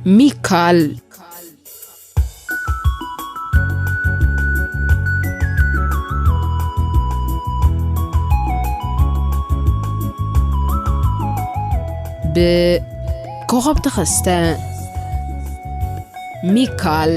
ሚካል። ብኮኸብ ተኸስተ። ሚካል።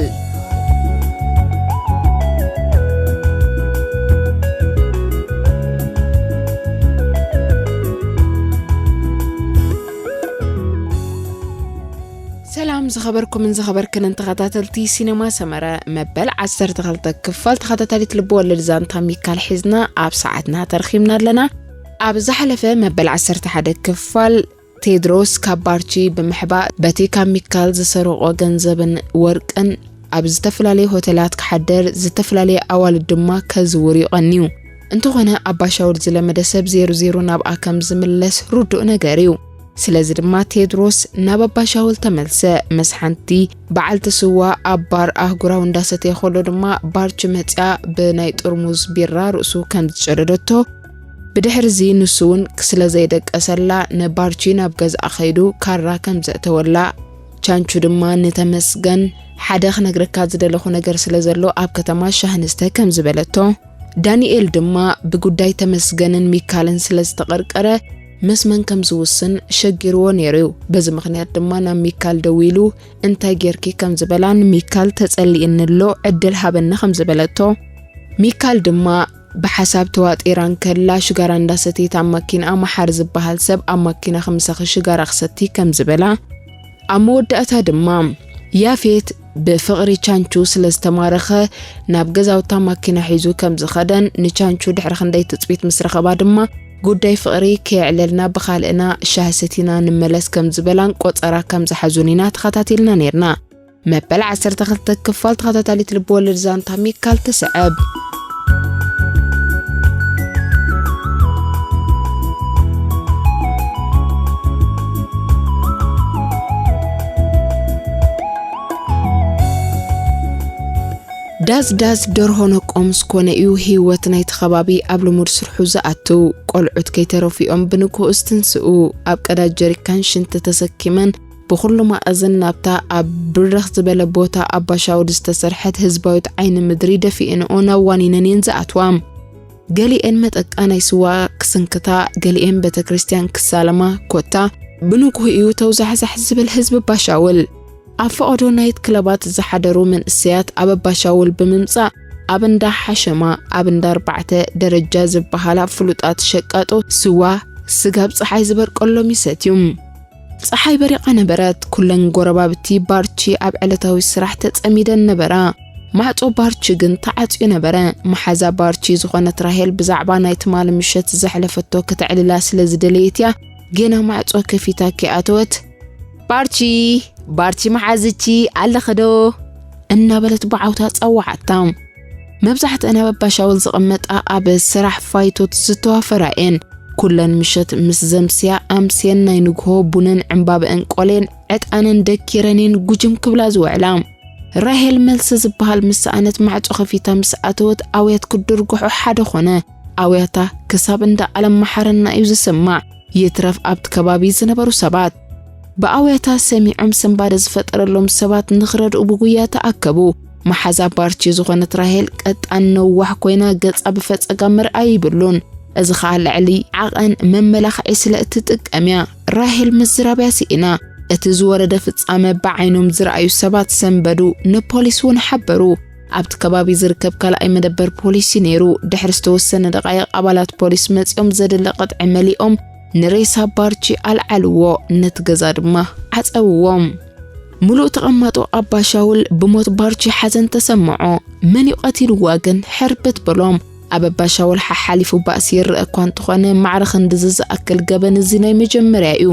ሰላም ዝኸበርኩምን ዝኸበርክንን ተኸታተልቲ ሲነማ ሰመረ፣ መበል ዓሰርተ ክልተ ክፋል ተኸታታሊት ልቢ ወለድ ዛንታ ሚካል ሒዝና ኣብ ሰዓትና ተረኺብና ኣለና። ኣብ ዝሓለፈ መበል ዓሰርተ ሓደ ክፋል ቴድሮስ ካብ ባርቺ ብምሕባእ በቲ ካብ ሚካል ዝሰረቆ ገንዘብን ወርቅን ኣብ ዝተፈላለየ ሆቴላት ክሓድር፣ ዝተፈላለየ ኣዋልድ ድማ ከዝውር ይቐንዩ። እንተኾነ ኣባ ሻውል ዝለመደ ሰብ ዜሩ ዜሩ ናብኣ ከም ዝምለስ ርዱእ ነገር እዩ። ስለዚ ድማ ቴድሮስ ናብ ኣባ ሻውል ተመልሰ። ምስ ሓንቲ በዓልቲ ስዋ ኣብ ባር ኣህጉራዊ እንዳሰተየ ከሎ ድማ ባርቺ መጽያ ብናይ ጥርሙዝ ቢራ ርእሱ ከም ዝጨደደቶ፣ ብድሕሪ እዚ ንሱ እውን ስለ ዘይደቀሰላ ንባርቺ ናብ ገዝኣ ከይዱ ካራ ከም ዘእተወላ፣ ቻንቹ ድማ ንተመስገን ሓደ ክነግረካ ዝደለኹ ነገር ስለ ዘሎ ኣብ ከተማ ሻሂ ንስተ ከም ዝበለቶ፣ ዳንኤል ድማ ብጉዳይ ተመስገንን ሚካልን ስለ ዝተቐርቀረ ምስ መን ከም ዝውስን ሸጊርዎ ነይሩ እዩ። በዚ ምኽንያት ድማ ናብ ሚካል ደዊሉ እንታይ ጌርኪ ከም ዝበላን ሚካል ተጸሊእኒ ኣሎ ዕድል ሃበኒ ከም ዝበለቶ፣ ሚካል ድማ ብሓሳብ ተዋጢራ እንከላ ሽጋራ እንዳሰተየት ኣብ ማኪና መሓር ዝበሃል ሰብ ኣብ ማኪና ክምሳኺ ሽጋራ ክሰቲ ከም ዝበላ፣ ኣብ መወዳእታ ድማ ያፌት ብፍቕሪ ቻንቹ ስለ ዝተማረኸ ናብ ገዛውታ ማኪና ሒዙ ከም ዝኸደን ንቻንቹ ድሕሪ ክንደይ ትጽቢት ምስ ረኸባ ድማ ጉዳይ ፍቕሪ ከየዕለልና ብኻልእና ሻሂ ሰቲና ንመለስ ከም ዝበላን ቆጸራ ከም ዝሓዙን ኢና ተኸታቲልና ነይርና። መበል ዓሰርተ ክልተ ክፋል ተኸታታሊት ልብወለድ ዛንታ ሚካል ትስዕብ። ዳስ ዳስ ደርሆ ነቆምስ ኮነ እዩ ህይወት ናይቲ ከባቢ ኣብ ልሙድ ስርሑ ዝኣቱ። ቆልዑት ከይተረፉ እዮም ብንግሆ ዝትንስኡ። ኣብ ቀዳድ ጀሪካን ሽንቲ ተሰኪመን ብኹሉ ማእዝን ናብታ ኣብ ብርኽ ዝበለ ቦታ ኣባሻውል ዝተሰርሐት ህዝባዊት ዓይኒ ምድሪ ደፊእንኦ ናብ ዋኒነን እየን ዝኣትዋ። ገሊኤን መጠቃ ናይ ስዋ ክስንክታ፣ ገሊኤን ቤተ ክርስቲያን ክሳለማ፣ ኮታ ብንግሆ እዩ ተውዛሕዛሕ ዝብል ህዝቢ ባሻውል። ኣብ ፈቐዶ ናይት ክለባት ዝሓደሩ መንእሰያት ኣብ ኣባሻውል ብምምጻእ ኣብ እንዳ ሓሸማ፣ ኣብ እንዳ ኣርባዕተ ደረጃ ዝበሃላ ፍሉጣት ሸቃጦ ስዋ ስጋብ ጸሓይ ዝበርቀሎም ይሰትዩ። ጸሓይ በሪቓ ነበረት። ኩለን ጎረባብቲ ባርቺ ኣብ ዕለታዊ ስራሕ ተጸሚደን ነበራ። ማዕጾ ባርቺ ግን ተዓጽዩ ነበረ። መሓዛ ባርቺ ዝኾነት ራሄል ብዛዕባ ናይ ትማሊ ምሸት ዘሕለፈቶ ከተዕልላ ስለ ዝደለየት እያ ጌና ማዕጾ ከፊታ ከይኣተወት፣ "ባርቺ፣ ባርቺ መሓዝቺ ኣለኺ ዶ?" እናበለት ብዓውታ ጸዋዓታ። መብዛሕትአን ኣብ ኣባሻውል ዝቕመጣ ኣብ ስራሕ ፋይቶት ዝተዋፈራ እየን። ኩለን ምሸት ምስ ዘምስያ ኣምስየን ናይ ንግሆ ቡነን ዕምባበአን ቆልየን ዕጣነን ደኪረንን ጉጅም ክብላ ዝውዕላ። ራሄል መልሲ ዝበሃል ምስ ሰኣነት ማዕጾ ከፊታ ምስ ኣተወት ኣውያት ክድርግሑ ሓደ ኾነ። ኣውያታ ክሳብ እንዳ ኣለም መሓረና እዩ ዝስማዕ። ይትረፍ ኣብቲ ከባቢ ዝነበሩ ሰባት። ብኣውያታ ሰሚዖም ስንባደ ዝፈጠረሎም ሰባት ንኽረድኡ ብጉያ ተኣከቡ። መሓዛ ባርቺ ዝኾነት ራሄል ቀጣን ነዋሕ ኮይና ገጻ ብፈጸጋ ምርኣይ ይብሉን። እዚ ኸኣ ልዕሊ ዓቐን መመላኽዒ ስለ እትጥቀም እያ። ራሄል ምዝራብ እያ ስኢና። እቲ ዝወረደ ፍጻመ ብዓይኖም ዝረኣዩ ሰባት ሰንበዱ፣ ንፖሊስ እውን ሓበሩ። ኣብቲ ከባቢ ዝርከብ ካልኣይ መደበር ፖሊስ እዩ ነይሩ። ድሕሪ ዝተወሰነ ደቓይቕ ኣባላት ፖሊስ መጺኦም ዘድሊ ቅጥዒ መሊኦም ንሬሳ ባርቺ ኣልዓልዎ፣ ነቲ ገዛ ድማ ዓጸውዎ። ምሉእ ተቐማጦ ኣባ ሻውል ብሞት ባርቺ ሓዘን ተሰምዖ። መን እዩ ቀቲልዋ ግን ሕርብት በሎም። ኣብ ኣባ ሻውል ሓሓሊፉ ባእሲ ይረአ እኳ እንተኾነ፣ ማዕረ ክንድዚ ዝኣክል ገበን እዚ ናይ መጀመርያ እዩ።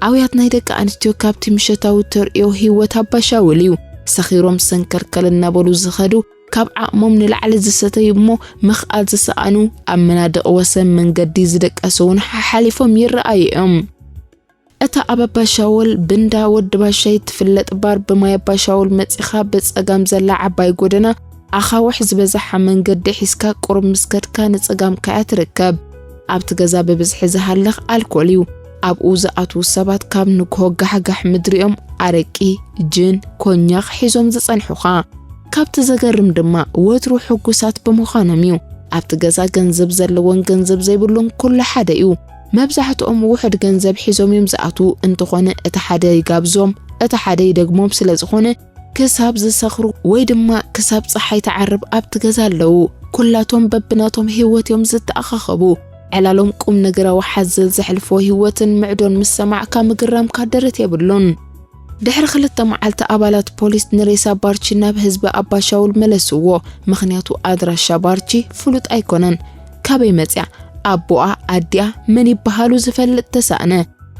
ኣውያት ናይ ደቂ ኣንስትዮ ካብቲ ምሸታዊ ተርእዮ ህይወት ኣባ ሻውል እዩ። ሰኺሮም ሰንከልከል እናበሉ ዝኸዱ፣ ካብ ዓቕሞም ንላዕሊ ዝሰተዩ እሞ ምኽኣል ዝሰኣኑ፣ ኣብ መናድቕ ወሰን መንገዲ ዝደቀሱ እውን ሓሓሊፎም ይረኣዩ እዮም። እታ ኣብ ኣባ ሻውል ብንዳ ወዲ ባሻይ ትፍለጥ ባር ብማይ ኣባ ሻውል መጺኻ ብጸጋም ዘላ ዓባይ ጎደና ኣኻውሕ ዝበዝሓ መንገዲ ሒዝካ ቁሩብ ምስ ከድካ ንጸጋምካ እያ ትርከብ። ኣብቲ ገዛ ብብዝሒ ዝሃልኽ ኣልኮል እዩ። ኣብኡ ዝኣትዉ ሰባት ካብ ንግሆ ጋሕጋሕ ምድሪኦም ኣረቂ፣ ጅን፣ ኮኛኽ ሒዞም ዝጸንሑኻ። ካብቲ ዘገርም ድማ ወትሩ ሕጉሳት ብምዃኖም እዩ። ኣብቲ ገዛ ገንዘብ ዘለዎን ገንዘብ ዘይብሉን ኩሉ ሓደ እዩ። መብዛሕትኦም ውሑድ ገንዘብ ሒዞም እዮም ዝኣትዉ፣ እንተኾነ እቲ ሓደ ይጋብዞም፣ እቲ ሓደ ይደግሞም ስለ ዝኾነ ክሳብ ዝሰኽሩ ወይ ድማ ክሳብ ጸሓይ ትዓርብ ኣብቲ ገዛ ኣለዉ። ኩላቶም በብናቶም ህይወት እዮም ዝተኣኻኸቡ። ዕላሎም ቁም ነገራዊ ሓዘል ዘሕልፎ ህይወትን ምዕዶን ምስ ሰማዕካ ምግራምካ ደረት የብሉን። ድሕሪ ክልተ መዓልቲ ኣባላት ፖሊስ ንሬሳ ባርቺ ናብ ህዝቢ ኣባሻውል መለስዎ፣ ምኽንያቱ ኣድራሻ ባርቺ ፍሉጥ ኣይኮነን። ካበይ መጽያ፣ ኣቦኣ፣ ኣዲኣ መን ይበሃሉ ዝፈልጥ ተሳእነ።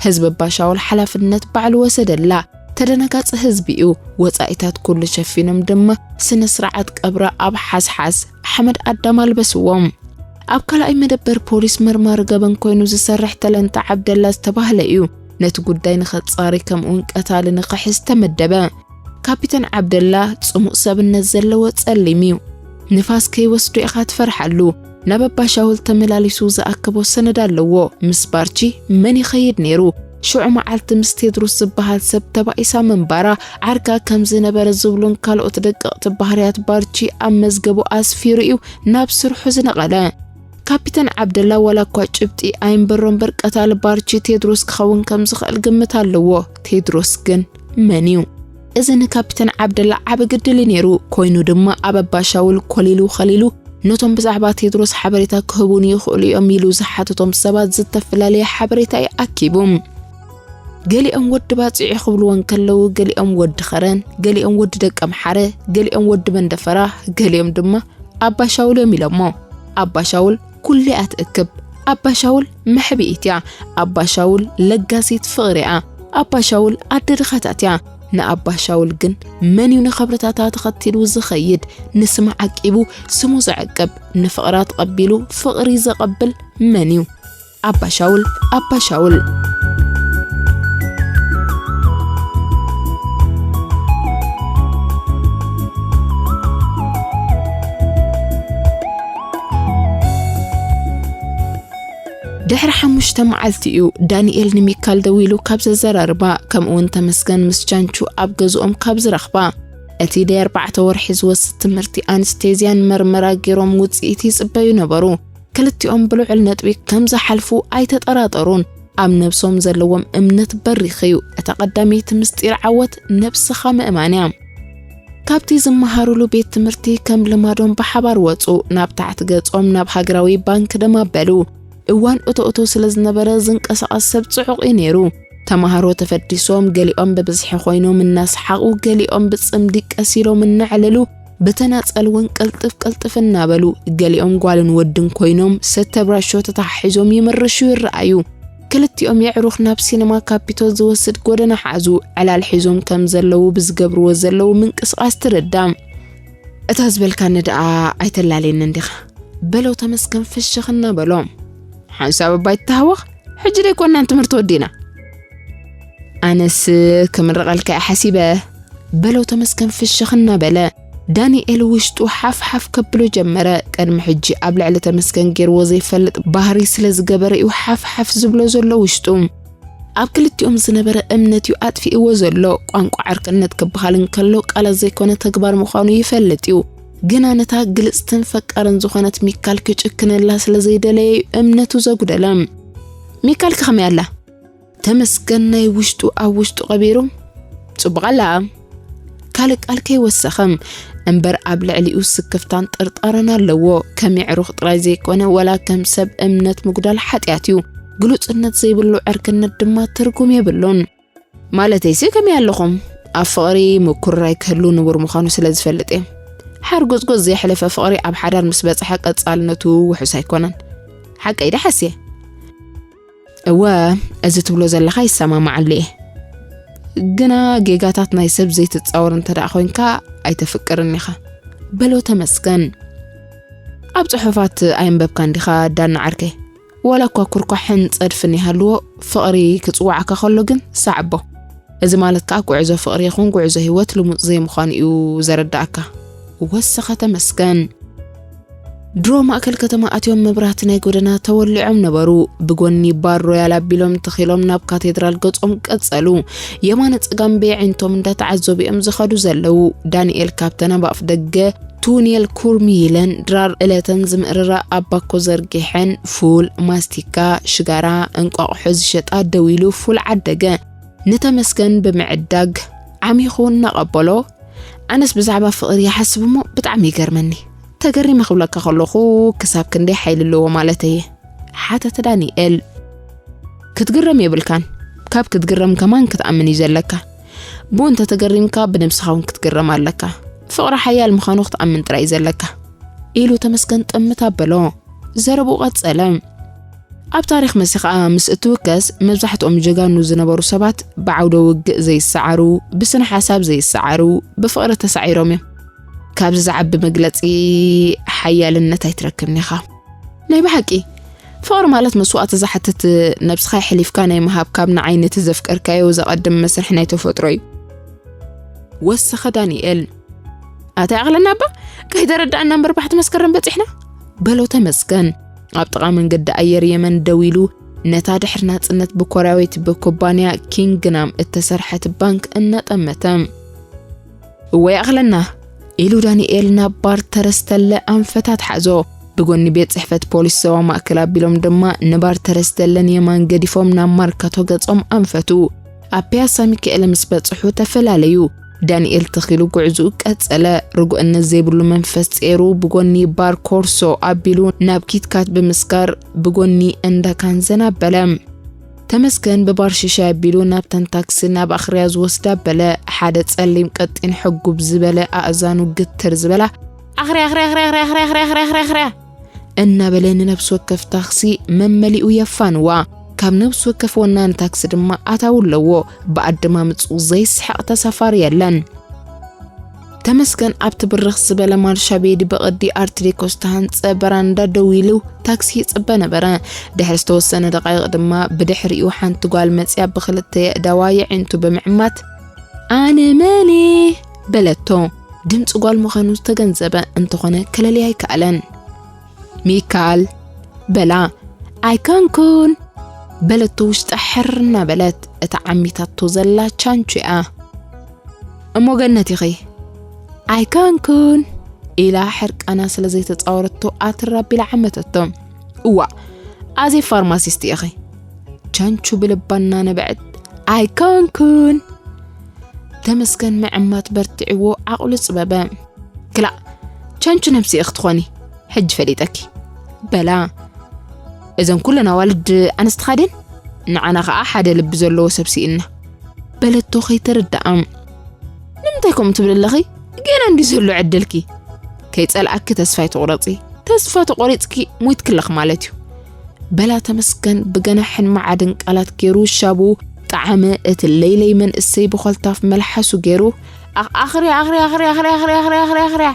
ህዝቢ ኣባሻውል ሓላፍነት ባዕሉ ወሰደላ። ተደናጋጺ ህዝቢ እዩ። ወጻኢታት ኩሉ ሸፊኖም ድማ ስነ ስርዓት ቀብራ ኣብ ሓስሓስ ሓመድ ኣዳም ኣልበስዎም። ኣብ ካልኣይ መደበር ፖሊስ መርማሪ ገበን ኮይኑ ዝሰርሕ ተለንተ ዓብደላ ዝተባህለ እዩ ነቲ ጉዳይ ንኸጻሪ ከምኡውን ቀታሊ ንኽሕዝ ተመደበ። ካፒተን ዓብደላ ጽሙእ ሰብነት ዘለዎ ጸሊም እዩ። ንፋስ ከይወስዶ ኢኻ ትፈርሓሉ። ናብ ኣባሻውል ተመላሊሱ ዝኣከቦ ሰነድ ኣለዎ። ምስ ባርቺ መን ይኸይድ ነይሩ? ሽዑ መዓልቲ ምስ ቴድሮስ ዝበሃል ሰብ ተባኢሳ ምንባራ፣ ዓርካ ከም ዝነበረ ዝብሉን ካልኦት ደቀቕቲ ባህርያት ባርቺ ኣብ መዝገቡ ኣስፊሩ እዩ ናብ ስርሑ ዝነቐለ። ካፒተን ዓብደላ ዋላ እኳ ጭብጢ ኣይንበሮ እምበር ቀታሊ ባርቺ ቴድሮስ ክኸውን ከም ዝኽእል ግምት ኣለዎ። ቴድሮስ ግን መን እዩ? እዚ ንካፒተን ዓብደላ ዓቢ ግድል እዩ ነይሩ። ኮይኑ ድማ ኣብ ኣባሻውል ኮሊሉ ኸሊሉ ነቶም ብዛዕባ ቴድሮስ ሓበሬታ ክህቡኒ ይኽእሉ እዮም ኢሉ ዝሓተቶም ሰባት ዝተፈላለየ ሓበሬታ እዩ ኣኪቡ። ገሊኦም ወዲ ባጽዕ ክብልዎ እንከለዉ፣ ገሊኦም ወዲ ኸረን፣ ገሊኦም ወዲ ደቀምሓረ፣ ገሊኦም ወዲ መንደፈራ፣ ገሊኦም ድማ ኣባሻውል እዮም ኢሎሞ። ኣባሻውል ኩሉ እያ ትእክብ። ኣባሻውል መሕብኢት እያ። ኣባሻውል ለጋሲት ፍቕሪ እያ። ኣባሻውል ኣደ ድኻታት እያ። ንኣባሻውል ግን መን እዩ ንኸብረታታ ተኸቲሉ ዝኸይድ? ንስማ ዓቂቡ ስሙ ዘዕቅብ፣ ንፍቕራ ተቐቢሉ ፍቕሪ ዘቐብል መን እዩ? ኣባሻውል፣ ኣባሻውል። ድሕሪ ሓሙሽተ መዓልቲ እዩ ዳንኤል ንሚካል ደዊሉ ካብ ዘዘራርባ፣ ከምኡውን ተመስገን ምስ ቻንቹ ኣብ ገዝኦም ካብ ዝረኽባ። እቲ ደይ ኣርባዕተ ወርሒ ዝወስድ ትምህርቲ ኣንስቴዝያን መርመራ ገይሮም ውጽኢት ይጽበዩ ነበሩ። ክልቲኦም ብልዑል ነጥቢ ከም ዝሓልፉ ኣይተጠራጠሩን። ኣብ ነብሶም ዘለዎም እምነት በሪኽ እዩ። እታ ቀዳመይቲ ምስጢር ዓወት ነብስኻ ምእማን እያ። ካብቲ ዝመሃሩሉ ቤት ትምህርቲ ከም ልማዶም ብሓባር ወጹ። ናብ ታሕቲ ገጾም ናብ ሃገራዊ ባንክ ደም ኣበሉ። እዋን እቶ እቶ ስለ ዝነበረ ዝንቀሳቐስ ሰብ ጽዑቕ እዩ ነይሩ። ተማሃሮ ተፈዲሶም፣ ገሊኦም ብብዝሒ ኮይኖም እናሰሓቑ፣ ገሊኦም ብጽምዲ ቀስ ኢሎም እናዕለሉ፣ ብተናጸል እውን ቅልጥፍ ቅልጥፍ እናበሉ፣ ገሊኦም ጓልን ወድን ኮይኖም ሰተብራሾ ተተሓሒዞም ይምርሹ ይረኣዩ። ክልቲኦም የዕሩኽ ናብ ሲነማ ካፒቶል ዝወስድ ጎደና ሓዙ። ዕላል ሒዞም ከም ዘለዉ ብዝገብርዎ ዘለዉ ምንቅስቓስ ትርዳእ። እታ ዝበልካኒ ደኣ ኣይተላልየንን ዲኻ? በሎ ተመስገን ፍሽኽ እናበሎ። ሓንሳብ እባ ኣይትተሃወኽ፣ ሕጂ ደይኮናን ትምህርቲ ወዲና። ኣነስ ክምርቐልካ እየ ሓሲበ፣ በሎ ተመስገን ፍሽኽ እናበለ። ዳንኤል ውሽጡ ሓፍ ሓፍ ከብሎ ጀመረ። ቅድሚ ሕጂ ኣብ ልዕሊ ተመስገን ገይርዎ ዘይፈልጥ ባህሪ ስለ ዝገበረ እዩ ሓፍ ሓፍ ዝብሎ ዘሎ ውሽጡ። ኣብ ክልቲኦም ዝነበረ እምነት እዩ ኣጥፊእዎ ዘሎ። ቋንቋ ዕርክነት ክበሃል እንከሎ ቃላት ዘይኮነ ተግባር ምዃኑ ይፈልጥ እዩ። ግና ነታ ግልጽትን ፈቃርን ዝኾነት ሚካል ክጭክነላ ስለ ዘይደለየ እዩ እምነቱ ዘጉደለ። ሚካል ከ ከመይ ኣላ? ተመስገን ናይ ውሽጡ ኣብ ውሽጡ ቀቢሩ፣ ጽቡቕ ኣላ። ካልእ ቃል ከይወሰኸ እምበር ኣብ ልዕሊኡ ስክፍታን ጥርጣረን ኣለዎ። ከም የዕሩኽ ጥራይ ዘይኮነ፣ ወላ ከም ሰብ እምነት ምጉዳል ሓጢኣት እዩ። ግሉጽነት ዘይብሉ ዕርክነት ድማ ትርጉም የብሉን። ማለተይሲ ከመይ ኣለኹም? ኣብ ፍቕሪ ምኩርራይ ክህሉ ንቡር ምዃኑ ስለ ዝፈልጥ እየ። ሓርጎጽጎጽ ዘየሕለፈ ፍቕሪ ኣብ ሓዳር ምስ በጽሐ ቀጻልነቱ ውሑስ ኣይኮነን። ሓቀይ ዶ ሓስየ? እወ፣ እዚ ትብሎ ዘለኻ ይሰማማዓሉ እየ። ግና ጌጋታት ናይ ሰብ ዘይትጻወር እንተ ደኣ ኮይንካ ኣይተፍቅርን ኢኻ። በሎ ተመስገን። ኣብ ጽሑፋት ኣየንበብካን ዲኻ ዳና ዓርከይ? ዋላ እኳ ኩርኳሕን ጸድፍን ይሃልዎ፣ ፍቕሪ ክጽውዓካ ከሎ ግን ሰዓቦ። እዚ ማለት ከኣ ጉዕዞ ፍቕሪ ይኹን ጉዕዞ ህይወት ልሙጽ ዘይምዃኑ እዩ ዘረድኣካ። ወሰኸ ተመስገን። ድሮ ማእከል ከተማ ኣትዮም መብራህቲ ናይ ጎደና ተወሊዖም ነበሩ። ብጎኒ ባር ሮያል ኣቢሎም ተኺሎም ናብ ካቴድራል ገጾም ቀጸሉ። የማነ ጸጋም በየዒንቶም እንዳተዓዘቡ እዮም ዝኸዱ ዘለዉ። ዳንኤል ካብተን ኣብ ኣፍ ደገ ቱኔል ኩርሚ ኢለን ድራር እለተን ዝምእርራ ኣባኮ ዘርጊሐን ፉል፣ ማስቲካ፣ ሽጋራ፣ እንቋቑሖ ዝሸጣ ደው ኢሉ ፉል ዓደገ። ንተመስገን ብምዕዳግ ዓሚኹ እናቐበሎ፣ ኣነስ ብዛዕባ ፍቕሪ ይሓስብ እሞ ብጣዕሚ ይገርመኒ። ተገሪመ ክብለካ ከለኹ ክሳብ ክንደይ ሓይሊ ኣለዎ ማለት እየ። ሓተተ ዳንኤል። ክትግረም የብልካን። ካብ ክትግረም ከማን ክትኣምን እዩ ዘለካ። ብኡ እንተተገሪምካ ብነብስኻ እውን ክትግረም ኣለካ። ፍቕሪ ሓያል ምዃኑ ክትኣምን ጥራይ እዩ ዘለካ። ኢሉ ተመስገን ጥምት ኣበሎ። ዘረብኡ ቀጸለ። ኣብ ታሪኽ መሲኻ ምስ እትውከስ መብዛሕትኦም ጀጋኑ ዝነበሩ ሰባት ብዓውደ ውግእ ዘይሰዓሩ፣ ብስነ ሓሳብ ዘይሰዓሩ፣ ብፍቕሪ ተሳዒሮም እዮም። ካብዚ ዝዓቢ መግለጺ ሓያልነት ኣይትረክብን ኢኻ። ናይ ብሓቂ ፍቕሪ ማለት መስዋእቲ ዝሓትት፣ ነብስኻ የሕሊፍካ ናይ ምሃብ፣ ካብ ንዓይ ነቲ ዘፍቀርካዮ ዘቐድም መስርሕ ናይ ተፈጥሮ እዩ። ወሰኸ ዳንኤል። ኣታ ይኣኽለና እባ፣ ከይተረዳእና እምበር ባሕቲ መስከረም በጺሕና፣ በሎ ተመስገን። ኣብ ጥቓ መንገዲ ኣየር የመን ደው ኢሉ ነታ ድሕሪ ናጽነት ብኮርያዊት ብኩባንያ ኪንግናም እተሰርሐት ባንክ እናጠመተ። እወ ይኣኽለና፣ ኢሉ ዳንኤል ናብ ባር ተረስተለ ኣንፈታት ሓዞ። ብጎኒ ቤት ጽሕፈት ፖሊስ ዞባ ማእከል ኣቢሎም ድማ ንባር ተረስተለን የማን ገዲፎም ናብ ማርካቶ ገጾም ኣንፈቱ። ኣብ ፒያሳ ሚካኤል ምስ በጽሑ ተፈላለዩ። ዳንኤል ተኺሉ ጉዕዝኡ ቀጸለ። ርጉእነት ዘይብሉ መንፈስ ጼሩ ብጎኒ ባር ኮርሶ ኣቢሉ ናብ ኪትካት ብምስጋር ብጎኒ እንዳ ካንዘን ኣበለ። ተመስገን ብባር ሽሻይ ኣቢሉ ናብተን ታክሲ ናብ ኣኽርያ ዝወስዳ ኣበለ። ሓደ ጸሊም ቀጢን ሕጉብ ዝበለ ኣእዛኑ ግትር ዝበላ ኣኽርያ፣ ኣኽርያ፣ ኣኽርያ፣ ኣኽርያ፣ ኣኽርያ፣ ኣኽርያ፣ ኣኽርያ፣ ኣኽርያ፣ ኣኽርያ እናበለ ንነብሲ ወከፍ ታክሲ መመሊኡ የፋንዋ። ካብ ነብሲ ወከፍ ወናኒ ታክሲ ድማ ኣታዊ ኣለዎ። ብኣደማምጽኡ ዘይስሕቕ ተሳፋሪ የለን። ተመስገን ኣብቲ ብርኽ ዝበለ ማርሻ ቤዲ ብቕዲ ኣርትዴኮ ዝተሃንጸ በራንዳ ደው ኢሉ ታክሲ ይጽበ ነበረ። ድሕሪ ዝተወሰነ ደቓይቕ ድማ ብድሕሪኡ ሓንቲ ጓል መጽያ ብኽልተ የእዳዋ የዒንቱ ብምዕማት፣ "ኣነ መን?" በለቶ። ድምጺ ጓል ምዃኑ ዝተገንዘበ እንተኾነ ከለልያ ኣይከኣለን። "ሚካል?" በላ። "ኣይኮንኩን!" በለቶ ውሽጣ ሕር እናበለት። እታ ዓሚታቶ ዘላ ቻንቹ እያ። "እሞ ገነት ኢኺ?" "ኣይኮንኩን!" ኢላ ሕርቃና ስለ ዘይተጻወረቶ ኣትር ኣቢላ ዓመተቶ። "እዋእ፣ ኣዜ ፋርማሲስት ኢኺ!" ቻንቹ ብልባ እናነበዐት፣ "ኣይኮንኩን!" ተመስገን ምዕማት በርቲዕዎ ዓቕሉ ጽበበ። "ክላእ፣ ቻንቹ ነብሲ ኢኺ ትኾኒ፣ ሕጂ ፈሊጠኪ" በላ። "እዘን ኩለን ኣዋልድ ኣንስትኻ ድየን? ንዓና ኸኣ ሓደ ልቢ ዘለዎ ሰብ ስኢንና" በለቶ ከይተረድኣ። "ንምንታይ ከምኡ ትብሊ ኣለኺ? ጌና እንድዩ ዘሎ ዕድልኪ። ከይጸልኣኪ ተስፋ ኣይትቑረጺ። ተስፋ ተቖሪጽኪ ሞይትኪ ኣለኺ ማለት እዩ" በላ ተመስገን ብገናሕን መዓድን ቃላት ገይሩ ሻቡ ጠዓመ። እቲ ለይለይ መንእሰይ ብኾልታፍ መልሓሱ ገይሩ፣ "ኣኽ-፣ ኣኽርያ፣ ኣኽርያ፣ ኣኽርያ"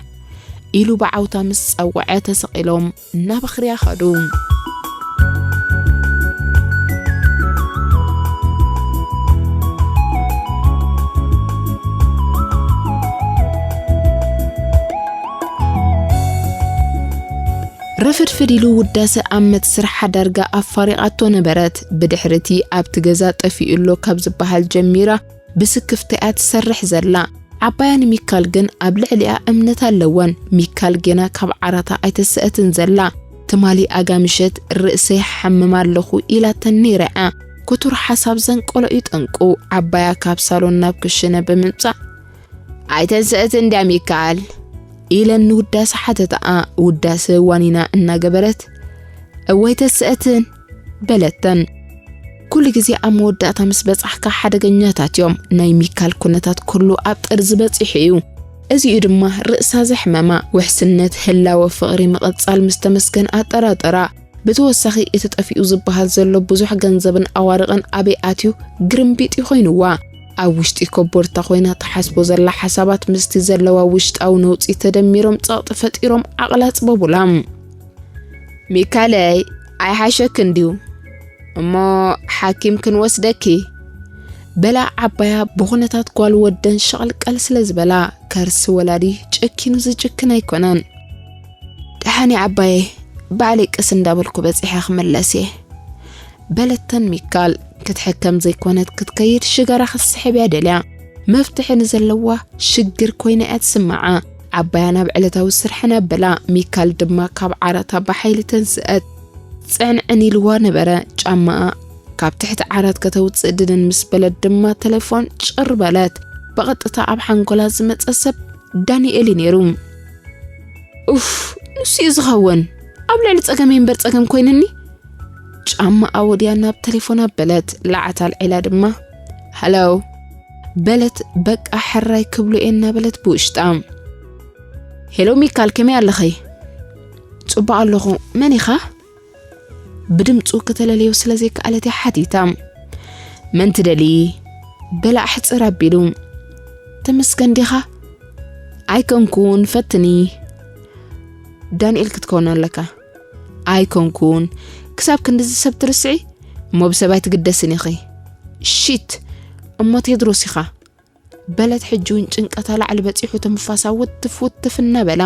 ኢሉ ብዓውታ ምስ ጸውዐ ተሰቒሎም ናብ ኣኽርያ ኸዱ። ረፈድፈድ ኢሉ ውዳሰ ኣብ መትስርሓ ዳርጋ ኣፋሪቓቶ ነበረት። ብድሕሪቲ ኣብቲ ገዛ ጠፊኡ ኣሎ ካብ ዝበሃል ጀሚራ ብስክፍታ እያ ትሰርሕ ዘላ። ዓባያ ንሚካል ግን ኣብ ልዕሊኣ እምነት ኣለወን። ሚካል ጌና ካብ ዓራታ ኣይተስአትን ዘላ። ትማሊ ኣጋ ምሸት ርእሰይ ሓምም ኣለኹ ኢላተን ነይራ እያ። ክቱር ሓሳብ ዘንቀሎ እዩ ጠንቁ። ዓባያ ካብ ሳሎን ናብ ክሽነ ብምምጻእ፣ "ኣይተንስአትን እንድያ ሚካል?" ኢለን ንውዳሰ ሓተታኣ። ውዳሰ ዋኒና እናገበረት፣ "እወ ኣይተስአትን" በለተን። ኩሉ ግዜ ኣብ መወዳእታ ምስ በጻሕካ ሓደገኛታት እዮም። ናይ ሚካል ኩነታት ኩሉ ኣብ ጥርዚ በጺሑ እዩ። እዚኡ ድማ ርእሳ ዘሕመማ። ውሕስነት ህላወ ፍቕሪ ምቕጻል ምስ ተመስገን ኣጠራጠራ። ብተወሳኺ እቲ ጠፊኡ ዝበሃል ዘሎ ብዙሕ ገንዘብን ኣዋርቕን ኣበይ ኣትዩ ግርምቢጥ እዩ ኮይንዋ። ኣብ ውሽጢ ኮቦርታ ኮይና ትሓስቦ ዘላ ሓሳባት ምስቲ ዘለዋ ውሽጣዊ ነውጺ ተደሚሮም ጸቕጢ ፈጢሮም ዓቕላ ኣጽበቡላ። "ሚካለይ፣ ኣይሓሸክን ድዩ? እሞ ሓኪም ክንወስደኪ?" በላ ዓባያ ብኹነታት ጓል ወደን ሸቕልቀል ስለ ዝበላ። ከርሲ ወላዲ ጨኪኑ ዝጭክን ኣይኮነን። ደሓን እየ ዓባየይ፣ ባዕለይ ቀስ እንዳበልኩ በጺሐ ክምለስ እየ። በለተን ሚካል ክትሕከም ዘይኮነት ክትከይድ ሽጋራ ክትስሕብ እያ ደልያ። መፍትሒ ንዘለዋ ሽግር ኮይና እያ ትስምዓ። ዓባያ ናብ ዕለታዊ ስርሐን ኣበላ። ሚካል ድማ ካብ ዓራታ ብሓይሊ ተንስአት። ጽዕንዕን ኢልዋ ነበረ ጫማኣ። ካብ ትሕቲ ዓራት ከተውጽእ ድንን ምስ በለት ድማ ተሌፎን ጭር በለት። ብቐጥታ ኣብ ሓንጎላ ዝመጸ ሰብ ዳንኤል እዩ ነይሩ። ኡፍ፣ ንሱ እዩ ዝኸውን። ኣብ ልዕሊ ጸገመይ እምበር ጸገም ኮይንኒ። ጫማኣ ወድያ ናብ ተሌፎን ኣበለት። ለዓት ኣልዒላ ድማ ሃሎ በለት። በቃ ሕራይ ክብሉ እየ እናበለት ብውሽጣ። ሄሎ ሚካል፣ ከመይ ኣለኸይ? ጽቡቕ ኣለኹ። መን ኢኻ? ብድምጹ ከተለለዮ ስለ ዘይከኣለት እያ ሓቲታ። መን ትደሊ? በላ ኣሕጽር ኣቢሉ። ተመስገን ዲኻ? ኣይኮንኩን፣ ፈትኒ። ዳንኤል ክትከውን ኣለካ። ኣይኮንኩን፣ ክሳብ ክንድዚ ሰብ ትርስዒ? እሞ ብሰብ ኣይትግደስን ኢኺ። ሺት፣ እሞ ቴድሮስ ኢኻ። በለት ሕጂ እውን ጭንቀታ ላዕሊ በጺሑ ትንፋሳ ውትፍ ውትፍ እናበላ።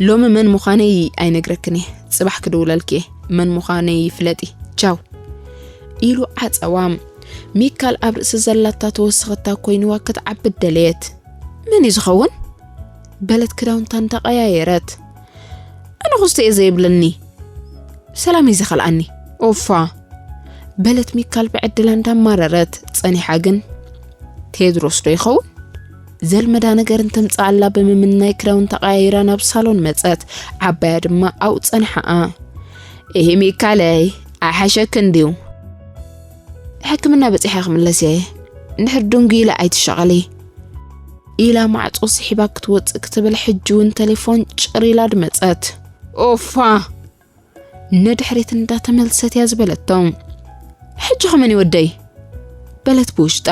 ሎሚ መን ምዃነይ ኣይነግረክን እየ፣ ጽባሕ ክድውለልኪ እየ፣ መን ምዃነይ ፍለጢ፣ ቻው ኢሉ ዓጸዋ። ሚካል ኣብ ርእሲ ዘላታ ተወሰኸታ ኮይንዋ ክትዓብድ ደለየት። መን እዩ ዝኸውን? በለት ክዳውንታ እንዳቐያየረት። ኣነ ኹስተ እየ ዘይብለኒ፣ ሰላም እዩ ዝኸልኣኒ። ኦፋ በለት ሚካል ብዕድላ እንዳማረረት። ጸኒሓ ግን ቴድሮስ ዶ ይኸውን? ዘልመዳ ነገር እንተምጽኣላ ብምምናይ ክዳውንታ ቀያይራ ናብ ሳሎን መጸት። ዓባያ ድማ ኣብኡ ጸንሓኣ። እሂ ሚካለይ፣ ኣይሓሸክን ድዩ? ሕክምና በጺሐ ክምለስ እየ፣ እንድሕር ድንጉ ኢለ ኣይትሻቐሊ ኢላ ማዕጾ ስሒባ ክትወጽእ ክትብል ሕጂ እውን ተሌፎን ጭር ኢላ ድመጸት። ኦፋ ንድሕሪት እንዳተመልሰት እያ ዝበለቶ። ሕጂ ኸመን ይወደይ በለት ብውሽጣ።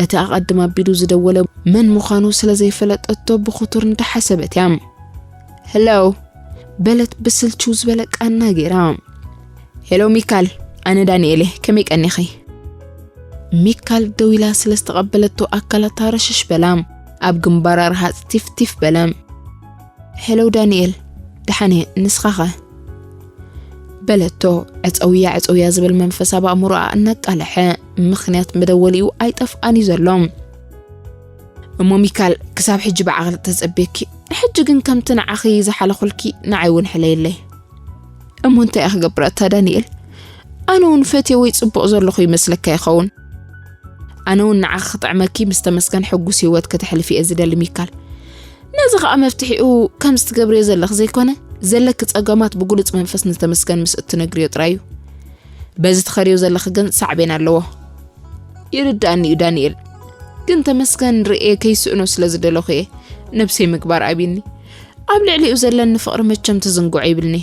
እቲ ኣቐድም ኣቢሉ ዝደወለ መን ምዃኑ ስለ ዘይፈለጠቶ ብኽቱር እንዳሓሰበት እያ። ሄሎ በለት ብስልችው ዝበለ ቃና ገይራ። ሄሎ ሚካል፣ ኣነ ዳንኤል እየ፣ ከመይ ቀኒኺ? ሚካል ደው ኢላ ስለ ዝተቐበለቶ ኣካላታ ረሸሽ በላ። ኣብ ግንባራ ረሃጽ ቲፍ ቲፍ በለ። ሄሎ ዳንኤል፣ ደሓን እየ፣ ንስኻኸ? በለቶ። ዕጸውያ ዕጸውያ ዝብል መንፈስ ኣብ ኣእምሮኣ እናቃለሐ፣ ምኽንያት መደወሊኡ ኣይጠፍኣን እዩ ዘሎ። እሞ ሚካል፣ ክሳብ ሕጂ ብዓቕሊ ተጸብየኪ፣ ሕጂ ግን ከምቲ ንዓኺ ዝሓለኹልኪ ንዓይ እውን ሕለየለይ። እሞ እንታይ እየ ክገብረታ ዳንኤል? ኣነ እውን ፈትየ ወይ ጽቡቕ ዘለኹ ይመስለካ ይኸውን። ኣነ እውን ንዓኺ ክጥዕመኪ ምስ ተመስገን ሕጉስ ህይወት ከተሕልፊ እየ ዝደሊ ሚካል። ነዚ ኸኣ መፍትሒኡ ከምዚ ትገብርዮ ዘለኺ ዘይኮነ፣ ዘለኪ ጸገማት ብግሉጽ መንፈስ ንተመስገን ምስ እትነግርዮ ጥራይ እዩ። በዚ ትኸድዮ ዘለኺ ግን ሳዕቤን ኣለዎ። ይርድኣኒ እዩ ዳንኤል፣ ግን ተመስገን ርእየ ከይስእኖ ስለ ዝደለኹ እየ ነብሰይ ምግባር ኣብይኒ። ኣብ ልዕሊኡ ዘለኒ ፍቕሪ መቸም ትዝንግዖ ይብልኒ።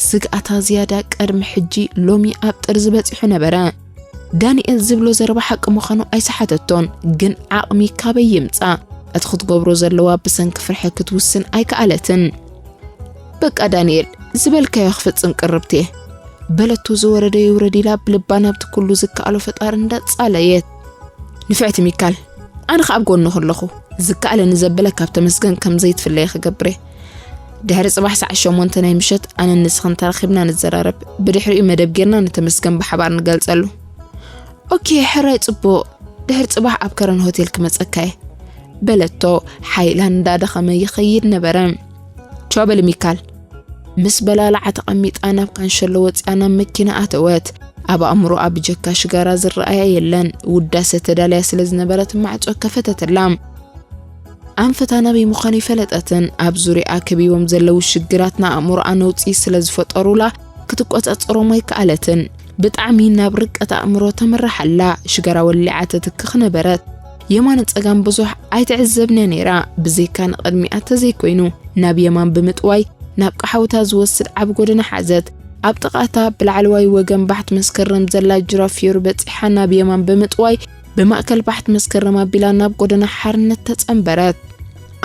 ስግኣታ ዝያዳ ቀድሚ ሕጂ ሎሚ ኣብ ጥርዚ በጺሑ ነበረ። ዳንኤል ዝብሎ ዘረባ ሓቂ ምዃኑ ኣይሰሓተቶን፣ ግን ዓቕሚ ካበይ ይምጻእ? እቲ ክትገብሮ ዘለዋ ብሰንኪ ፍርሒ ክትውስን ኣይከኣለትን። በቃ ዳንኤል፣ ዝበልካዮ ክፍጽም ቅርብቲ እየ በለቶ። ዝወረደ ይውረድ ኢላ ብልባ ናብቲ ኩሉ ዝከኣሎ ፈጣሪ እንዳጻለየት። ንፍዕቲ ሚካል፣ ኣነ ኸኣ ኣብ ጎንኺ ኣለኹ። ዝከኣለኒ ዘበለ ካብ ተመስገን ከም ዘይትፍለየ ክገብር እየ። ድሕሪ ጽባሕ ሰዓት ሸሞንተ ናይ ምሸት ኣነን ንስኽን ተራኺብና ንዘራረብ። ብድሕሪኡ መደብ ጌርና ንተመስገን ብሓባር ንገልጸሉ። ኦኬ፣ ሕራይ ጽቡቕ። ድሕሪ ጽባሕ ኣብ ከረን ሆቴል ክመጸካ እየ በለቶ። ሓይላ እንዳደኸመ ይኸይድ ነበረ። ቻው በሊ ሚካል ምስ በላ ለዓ ተቐሚጣ ናብ ካንሸሎ ወጺኣ ናብ መኪና ኣተወት። ኣብ ኣእምሮኣ ብጀካ ሽጋራ ዝረኣያ የለን። ውዳሰ ተዳልያ ስለ ዝነበረት ማዕጾ ከፈተትላ። ኣንፈታ ናበይ ምዃኑ ይፈለጠትን። ኣብ ዙርያኣ ከቢቦም ዘለዉ ሽግራት ንኣእምሮኣ ነውጺ ስለ ዝፈጠሩላ ክትቆጻጸሮም ኣይከኣለትን። ብጣዕሚ ናብ ርቀት ኣእምሮ ተምርሕ ኣላ። ሽጋራ ወሊዓ ተትክኽ ነበረት። የማን ጸጋም ብዙሕ ኣይትዕዘብን እያ ነይራ፣ ብዘይካ ንቕድሚኣ ተዘይኮይኑ። ናብ የማን ብምጥዋይ ናብ ቀሓውታ ዝወስድ ዓቢ ጎደና ሓዘት። ኣብ ጥቓታ ብላዕለዋይ ወገን ባሕቲ መስከረም ዘላ ጅራፍ ፊዮሪ በጺሓ ናብ የማን ብምጥዋይ ብማእከል ባሕቲ መስከረም ኣቢላ ናብ ጎደና ሓርነት ተጸንበረት።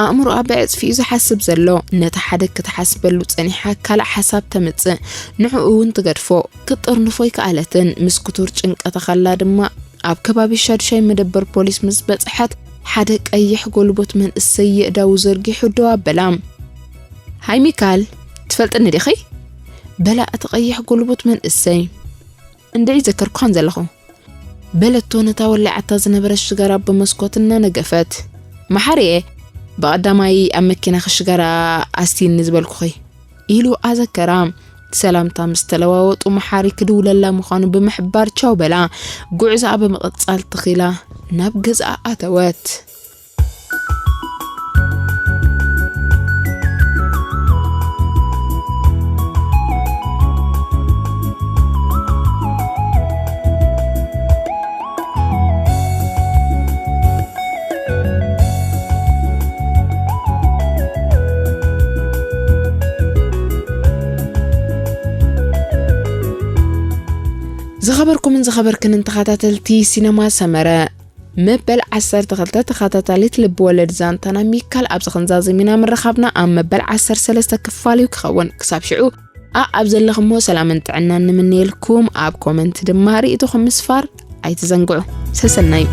ኣእምሮኣ ብዕጽፊ እዩ ዝሓስብ ዘሎ። ነቲ ሓደ ክትሓስበሉ ጸኒሓ ካልእ ሓሳብ ተምጽእ፣ ንዕኡ እውን ትገድፎ። ክትጠርንፎ ኣይከኣለትን። ምስ ክቱር ጭንቀታ ከላ ድማ ኣብ ከባቢ ሻዱሻይ መደበር ፖሊስ ምስ በጽሐት ሓደ ቀይሕ ጎልቦት መንእሰይ የእዳዉ ዘርጊሑ ደው ኣበላ። ሃይ ሚካል፣ ትፈልጥኒ ዲኺ? በላ እቲ ቀይሕ ጉልቡት መንእሰይ። እንድዒ ዘከርኩኻን ዘለኹ። በለቶ ነታ ወሊዓታ ዝነበረት ሽጋራ ብመስኮት እናነገፈት። መሓርየ፣ ብቐዳማይ ኣብ መኪናኺ ሽጋራ ኣስትይኒ ዝበልኩኺ። ኢሉ ኣዘከራ። ሰላምታ ምስ ተለዋወጡ መሓሪ ክድውለላ ምዃኑ ብምሕባር ቻው በላ። ጉዕዞኣ ብምቕጻል ተኺላ ናብ ገዝኣ ኣተወት። ዝኸበርኩምን ዝኸበርክንን ተኸታተልቲ ሲነማ ሰመረ፣ መበል ዓሰርተ ክልተ ተኸታታሊት ልብ ወለድ ዛንታና ሚካል ኣብዚ ክንዛዝም ኢና ምርኻብና። ኣብ መበል ዓሰርተ ሰለስተ ክፋል እዩ ክኸውን። ክሳብ ሽዑ ኣኣብ ዘለኹሞ ሰላምን ጥዕናን ንምነየልኩም። ኣብ ኮመንት ድማ ርእይቶኹም ምስፋር ኣይትዘንግዑ። ሰሰናዩ።